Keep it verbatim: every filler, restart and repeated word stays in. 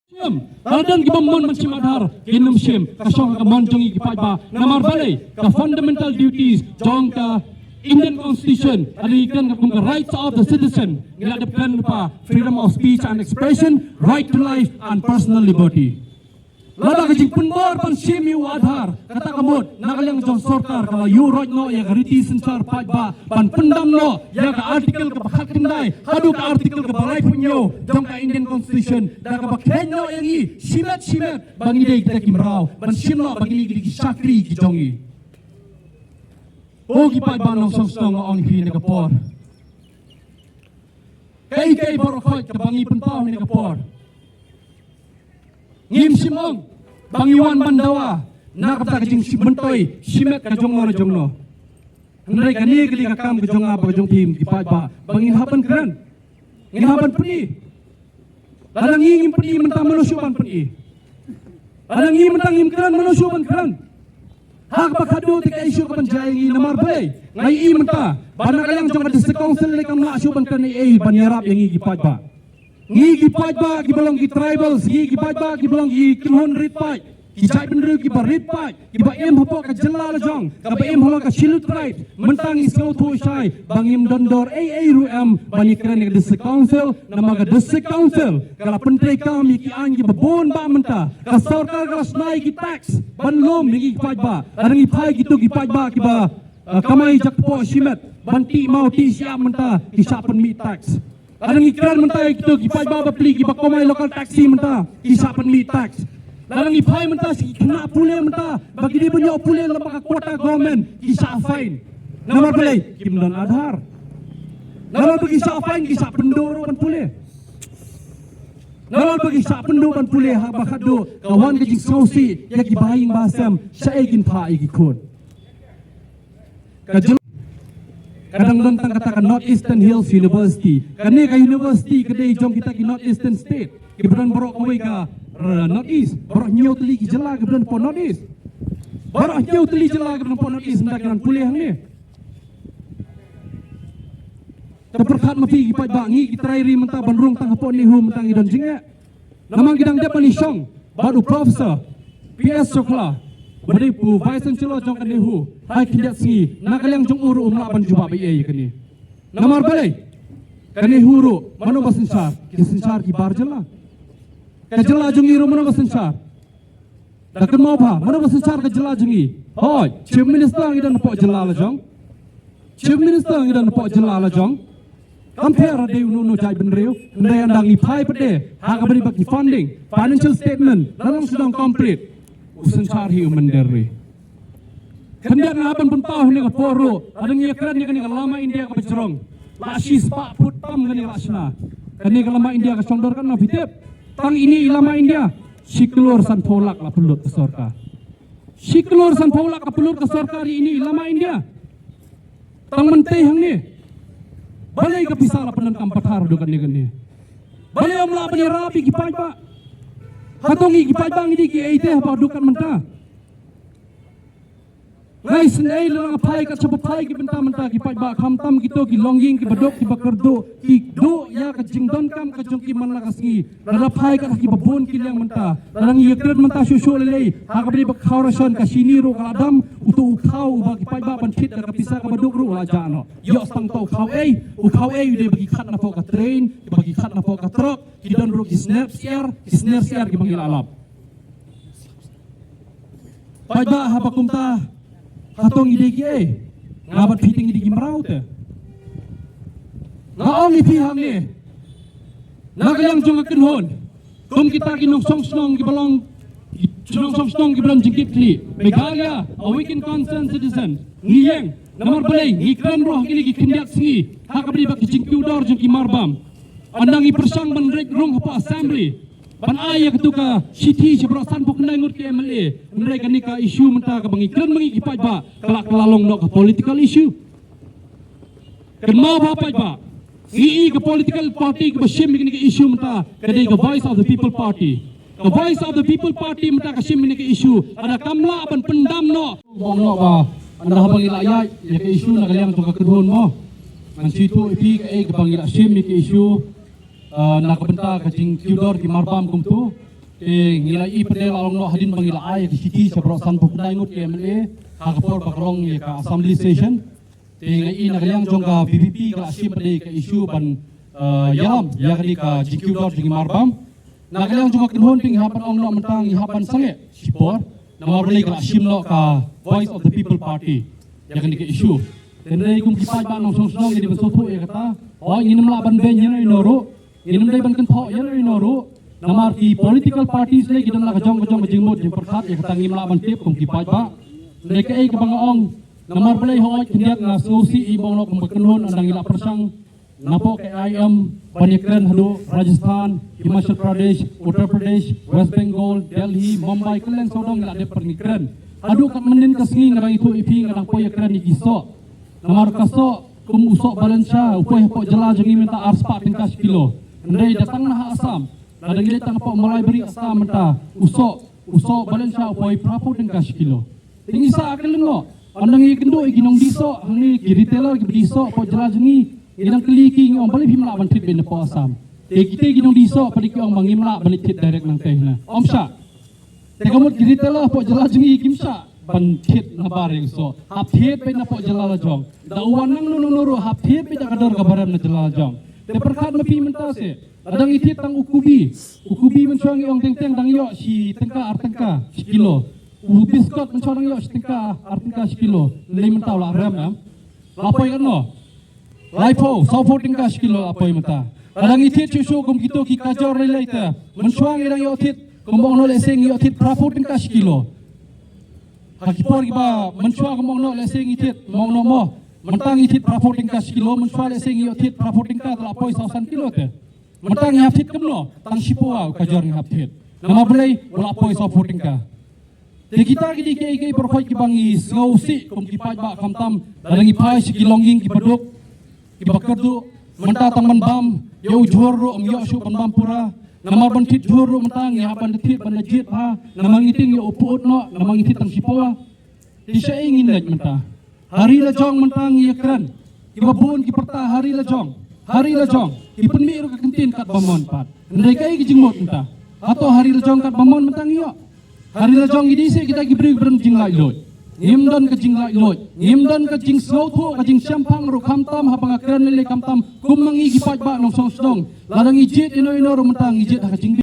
Shim, la don ki bym mon ban shim Aadhaar, kin ym shim, ka shong ha ka mon jong ngi ki paidbah, namar balei, ka fundamental duties jong ka Indian Constitution, ka dei kan ka kum ka rights of the citizen, ngi la dep kren lypa freedom of speech and expression, right to life and personal liberty. Lada ka jingpynbor ban shim ïa u Aadhaar, kata ka mut, na ka liang jong sorkar ka la ïuh roit noh ïa ka riti synshar paidbah, ban pyndam noh ïa ka article kaba khatkhyndai haduh ka article kaba laiphew hynñiew jong ka Indian Constitution, da kaba kheiñ noh ïa ngi shimet shimet ba ngi dei kita ki mraw, ban shim noh ba ngi dei ki shakri ki jong ngi. Ko ki paidbah nongshong shnong, nga ong ïa phi ha kane ka por, kaei kaei baroh khoit kaba ngi pynpaw ha kane ka por, ngim shym ong ba ngi wan ban dawa na ka bynta ka jingmyntoi shimet ka jong no na jong no. Hynrei kane ka dei ka kam ka jong nga bad ka jong phi ki paidbah, ba ngin hap ban kren, ngin hap ban pyni. Lada ngi ngim pyni mynta, mano shuh ban pyni? Lada ngi mynta ngim kren, mano shuh ban kren? Ha kaba khadduh te ka issue ka ban jia ïa ngi, namar balei? Nga ïohi mynta ba na ka liang jong ka District Council lei kam lah shuh ban kren ei ei ban ïarap ïa ngi ki paidbah. Ngi ki paidbah kiba long ki tribals, ngi ki paidbah kiba long ki kynhun rit paid, ki jaitbynriew kiba rit paid, kiba im hapoh ka jylla la jong, kaba im halor ka Scheduled Tribe, mynta ngi sngewthuh shai ba ngim don dor ei ei ruh em ban ïakren ïa ka District Council, namar ka District Council ka la pyntreikam ïa ki aiñ kiba bun bah mynta. Ka sorkar ka la shna ïa ki tax ban lum ïa ki paidbah. Lada ngi phai kito ki paidbah kiba, eh, kamai jakpoh shimet, ban tih maw tih shyiap mynta, ki shah pynmih tax. Lada ngi kren mynta ïa kito ki paidbah bapli kiba kamai local taxi mynta, ki shah pynmih tax. Lada ngi phai mynta sha ki khynnah pule mynta, ba ki dei ban ïoh pule lyngba ka quota government, ki shah fine. Namar balei? Kim don Aadhaar. Namar ba ki shah fine, ki shah pynduh ruh ban pule. Namar ba ki shah pynduh ban pule, ha kaba khadduh ka wan ka jingsngewsih ïa ki bahaïing bahasem, shaei kin phah ïa ki khun. Ka jylla ka dang don tang kata ka North Eastern Hills University. Kane ka university ka dei jong kita ki North Eastern State. Kiba don baroh kawei ka, eh, North East. Baroh hynñiew tylli ki jylla kiba don hapoh North East. Baroh hynñiew tylli jylla kiba don hapoh North East mynta ki don pule hangne. Te pyrkhat ma phi ki paidbah, ngi ki trai ri mynta ban rung tang hapoh NEHU mynta ngi don jingeh. Namar ngi dang dep ban ïashong bad u Professor P S Shukla, ba dei u Vice Chancellor jong ka NEHU, ha ki khyndiat sngi, na ka liang jong u ruh um lah ban jubab ei ei ïa kane. Namar balei? Ka NEHU ruh mano ba synshar? Ki synshar ki bar jylla. Ka jylla jong ngi ruh mano ba synshar? Da kynmaw bha, mano ba synshar ka jylla jong ngi? Hooid, Chief Minister ngi don hapoh jylla la jong. Chief Minister ngi don hapoh jylla la jong. Kam pher ha dei uno uno jaitbynriew, hynrei ynda ngi phai pat de ha kaba dei ba ki funding, financial statement, la long sdang complete, u synshar hi u mynder ri. Khyndiat nga hap ban pynpaw ha kane ka por ruh, lada ngi ïakren ïa kane ka lama India kaba jrong, la shispah phut tam kane la shna. Kane ka lama India ka shong dor katno phi tip? Tang ine i lama India, shi klur sanphew lak la pynlut ka sorkar. Shi klur sanphew lak ka pynlut ka sorkar ïa ine i lama India. Tang mynta hangne, balei ka pisa la pyndonkam pathar haduh katne katne? Balei ym lah ban ïarap ïa ki paidbah? Hato ngi ki paidbah ngi dei kiei te haba haduh kat mynta? Nga isynei lada nga phai kat shaba phai ki bynta mynta, ki paidbah, khamtam kito ki longïing kiba duk kiba kyrduh, ki duh ïa ka jingdonkam ka jong ki man la ka sngi. Lada phai kat ha kiba bun ki liang mynta, lada ngi ïakren mynta shuh shuh lei lei, ha kaba dei ba ka khaw ration ka shini ruh ka la dam, uto u khaw uba ki paidbah ban thied da ka pisa kaba duk ruh la jah noh. Ïoh tang uto u khaw ei, u khaw ei u dei ba ki khat napoh ka train, ba ki khat napoh ka truck, ki don ruh ki sner syiar, ki sner syiar kiba ngi la lap. Paidbah, haba kumta, hato ngi dei kiei? Nga bad phi te ngi dei ki mraw te. Nga ong ïa phi hangne, na ka liang jong ka kynhun, kum kita ki nongshong shnong kiba long, ki nongshong shnong kiba long jingkitkhlieh, Meghalaya Awakened Concerned Citizen, ngi ïeng, namar balei? Ngi kren ruh ha kine ki khyndiat sngi ha kaba dei ba ki jingkiew dor jong ki marbam. Ynda ngi pyrshang ban leit rung hapoh Assembly ban ai ïa katu ka shithi sha baroh sanphew khyndai ngut ki MLA, hynrei kane ka issue mynta kaba ngi kren ma ngi ki paidbah, ka la, ka la long noh ka political issue. Kynmaw bha paidbah, ngi i ka political party kaba shim ïa kane ka issue mynta ka dei ka Voice of the People Party. Ka Voice of the People Party mynta ka shim ïa kane ka issue, lada kam lah ban pyndam noh, ong noh ba ynda haba ngi la ïaid ïa ka issue na ka liang jong ka kynhun mo, ngan shu ïathuh ïa phi kaei kaba ngi la shim ïa ka issue, eh, na ka bynta ka jingkiew dor ki marbam kumto. Te ngi la ïohi pat de la long noh hadien ba ngi la ai ka shithi sha baroh sanphew khyndai ngut ki M L A ha ka por ba ka long ïa ka assembly session. Te ngi la ïohi na ka liang jong ka V P P ka la shim pat de ka issue ban, eh, ïalam ïa kane ka jingkiew dor jong ngi marbam. Na ka liang jong ka kynhun te ngi hap ban ong noh mynta ngi hap ban sangeh shipor. Namar balei ka la shim noh ka Voice of the People Party ïa kane ka issue. Te hynrei kum ki paidbah nongshong shnong ngi dei ban sngewthuh ïa kata. Hooid ngin ym lah ban beiñ ïano ïano ruh. Ngin ym dei ban kynthoh ïano ïano ruh. Namar ki political parties lei ki don la ka jong ka jong ka jingmut jingpyrkhat, ïa kata ngim lah ban tip kum ki paidbah. Hynrei kaei kaba nga ong, namar balei hooid khyndiat nga sngewsih ïa ba ong noh kum ka kynhun ynda ngi la pyrshang napoh ka I I M ban ïakren haduh Rajasthan, Himachal Pradesh, Uttar Pradesh, West Bengal, Delhi, Mumbai, kylleng sawdong ngi la dep ban ïakren. Haduh kat mynnin ka sngi nga dang ïathuh ïa phi nga dang poi ïakren ïa ki soh. Namar ka soh kum u soh Balenshah u poi hapoh jylla jong ngi mynta arspah tyngka shi kilo. Hynrei da tang na ha Assam, lada ngi leit tang hapoh Malaibari Assam mynta u soh, u soh Balenshah u poi phraphew tyngka shi kilo. Te ngi sah kylleng noh. Ynda ngi kynduh ïa ki nongdih soh hangne ki retailer kiba dih soh hapoh jylla jong ngi, ngi dang kylli ki ngi ong balei phim lah ban thied beit napoh Assam. Te kita ki nongdih soh pat ki ong ba ngim lah ban leit thied direct nangta hynne. Ym shah. Te ka mut ki retailer hapoh jylla jong ngi kim shah ban thied na bar ïa u soh. Hap thied beit napoh jylla la jong. Da u wan nangno nangno ruh hap thied beit da ka dor kaba rem na jylla la jong. Te pyrkhat ma phi mynta se, lada ngi thied tang u kubi. U kubi mynshuwa ngi ong teng teng dang ïoh shi tyngka ar tyngka shi kilo. U biskot mynshuwa dang ïoh shi tyngka ar tyngka shi kilo. Lei mynta u la rem em. La poi katno? Laiphew, sawphew tyngka shi kilo la poi mynta. Lada ngi thied shuh shuh kum kito ki kajor lei lei te, mynshuwa ngi dang ïoh thied, kum ba ong noh lehse ngi ïoh thied phraphew tyngka shi kilo. Ha ki por kiba mynshuwa kum ba ong noh lehse ngi thied, ba ong noh mo. Mynta ngi thied phraphew tyngka shi kilo, mynshuwa lehse ngi ïoh thied phraphew tyngka te la poi saw san kilo te. Mynta ngi hap thied kumno, tang shiphew kajor ngi hap thied. Namar balei, u la poi sawphew tyngka. Te kita ki dei kiei kiei baroh kiba ngi sngewsih kum ki paidbah khamtam lada ngi phai sha ki longïing kiba duk kiba kyrduh. Mynta tang ban bam ïa u jhur ruh ym ïoh shuh ban bam pura. Namar ban thied jhur ruh mynta ngi hap ban da thied ban da jied bha. Namar ngi tieng ïa u pud noh namar ngi thied tang shiphew. Te shaei ngin leit mynta? Ha ri la jong mynta ngi ïakren. Kiba bun ki pyrta ha ri la jong, ha ri la jong. Ki pynmih ruh ka kyntien katba mon pat. Hynrei kaei ka jingmut mynta? Hato ha ri la jong katba mon mynta ngi ïoh? Ha ri la jong ngi dei se kita ki briew kiba don jinglaitluid. Ngim don ka jinglaitluid, ngim don ka jingsngewthuh ka jingshemphang ruh khamtam haba nga kren lei lei khamtam kum ma ngi ki paidbah nongshong shnong. Lada ngi jied ïano ïano ruh mynta ngi jied ha ka jing